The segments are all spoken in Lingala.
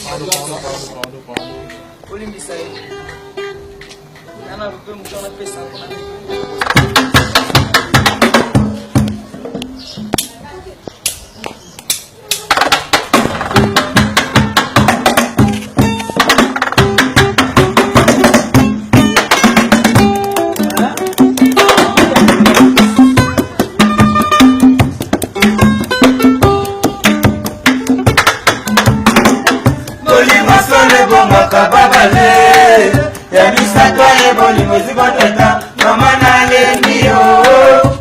Pardon, pardon, pardon, pardon. Olimbisa ye. Nana mpe moto wana pesa mpona Bolingo solo ebongaka babale ya misato ye bolingo ezibotata mama nalembi yo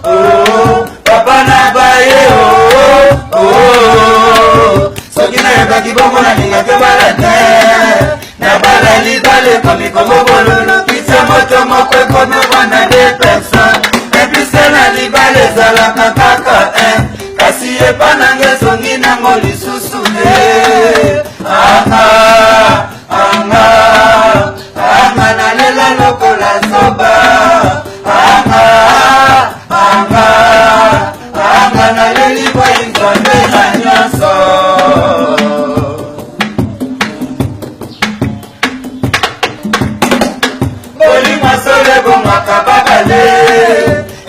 oh, papa na baye oh, oh. Soki nayebaki bongo nalingaki obala te nabala libala ekomi komobololo kitsa moto moko ekomi ovanda de personne epise na libala ezalaka kaka kasi epa nanga ezongi nango lisusu te anga anga anga nalela lokola zoba anga anga anga naleli bwai nzambe na nyonso. Bolingo solo ebongaka babale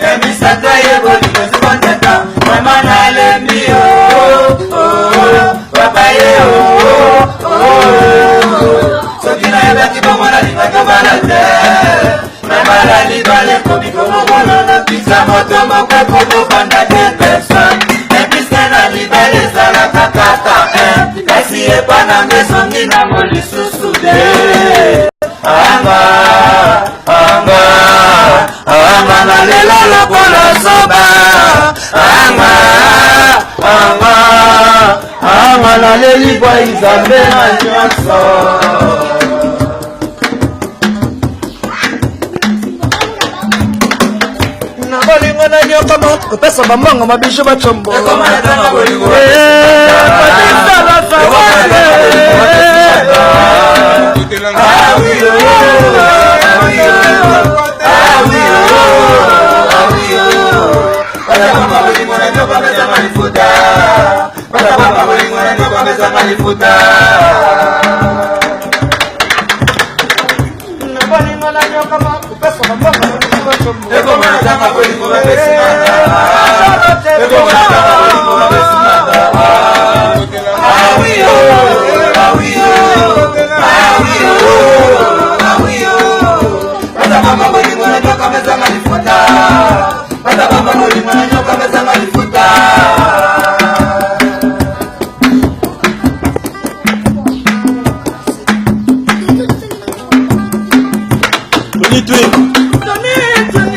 ya misato ye bolingo ezibotata mama nalembi yo papa ye soki nayebaki bongo nalingaki obala te nabala libala ekomi komobolola pisa moto moko ekomofanda te personne epise na libala ezalaka kaka kasi epa nanga ezongi nango lisusu te anga anga anga nalela lokola zoba anga anga anga naleli bwa nzambe na nyonso. Na bolingo na nyokama kopesa bambongo mabiju bacombo. Na bolingo na nyokama kopesa bambongo mabiju bacombo. Tony Twin.